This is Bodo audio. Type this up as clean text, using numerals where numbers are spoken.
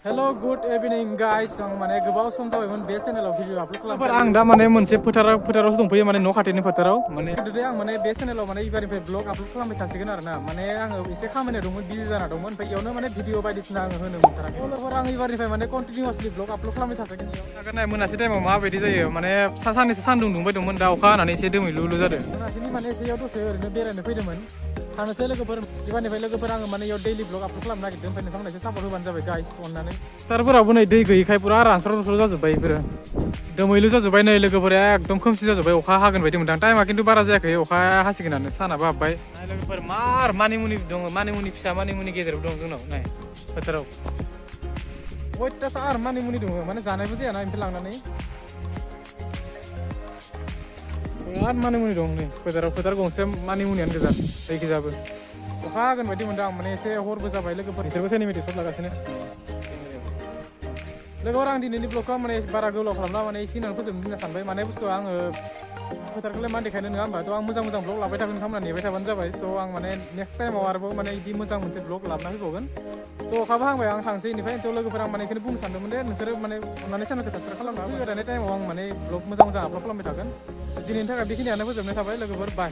Hello, good evening guys. Ang mane gobaw som जाबायमोन बे चेनेलाव भिडिअ आपलोड खालामबाय आं दा माने मोनसे फोथारावसो दंफैयो माने न' खाथिनि फोथाराव माने दिनै आं माने बे चेनेलाव माने इबारनिफ्राय ब्लग आपलोड खालामबाय थासिगोन आरोना माने आङो एसे खामानियाव दंमोन बिजि जाना दंमोन ओमफ्राय इयावनो माने भिडिअ बायदिसिना आङो होनो मोनथाराखै लोगोफोर आं इबारनिफ्राय माने कन्टिनिउअसलि ब्लग आपलोड खालामबाय थासिगोन इयाव नाय मोनासि टाइमाव माबायदि जायो माने साननैसो सान्दुं दुंबाय दंमोन दा अखा हानानै एसे दोमैलुलु जादों मोनासिनि माने एसेयाव दसे ओरैनो बेरायनो फैदोंमोन थांनोसै लोगोफोर इबारनिफ्राय लोगोफोर आङो माने इयाव दैलि ब्लग आपलोड खालामनो नागिरदों ओमफ्राय नोंथांमोना एसे सापर्ट होबानो जाबाय गाइस अननानै फोथारफोरावबो नै दै गैयैखाय पुरा रानस्राव जाजोब्बाय इफोरो दोमैलु जाजोब्बाय नै लोगोफोरा एकदम खोमसि जाजोब्बाय अखा हागोन बायदि मोनदां टाइमा खिन्थु बारा जायाखै अखा हासिगोनानो सानाबो हाबबाय नाय लोगोफोर मार मानिमुनि दङ मानिमुनि फिसा मानिमुनि गेदेरबो दं जोंनाव नाय फोथाराव अयथासार मानिमुनि दङ माने जानायबो जायाना इनिफ्राय लांनानै बिराद मानिमुनि दं नै फोथार गंसे मानिमुनियानो गोजा दैखिजाबो अखा हागोन बायदि मोनदां माने एसे हरबो जाबाय लोगोफोर बिसोरबो सेनिमेटिक शट लागासिनो लोगोफोर आं दिनैनि ब्लगखौ माने बारा गोलाव खालामला माने एसेखिनियावनो फोजोबनो होनना सानबाय माने बुस्थुआ आङो फोथारखौलाय मा देखायनो नङा होमबा थ' आं मोजां ब्लग लाबाय थागोन नोंथांमोना नेबाय थाबानो जाबाय स' आं माने नेक्स्ट टाइमाव आरोबाव माने बिदि मोजां मोनसे ब्लग लाबोना फैबावगोन स' अखाबो हांबाय आं थांसै बेनिफ्राय थ' लोगोफोर आं माने बेखौनो बुंनो सानदोंमोन दे नोंसोरो माने अननानै चेनेलखौ साबसक्राइब खालामना फैबाय थानाय टाइमाव आं माने ब्लग मोजां आपल'ड खालामबाय थागोन दिनैनि थाखाय बेखिनियानो फोजोबनाय थाबाय लोगोफोर बाय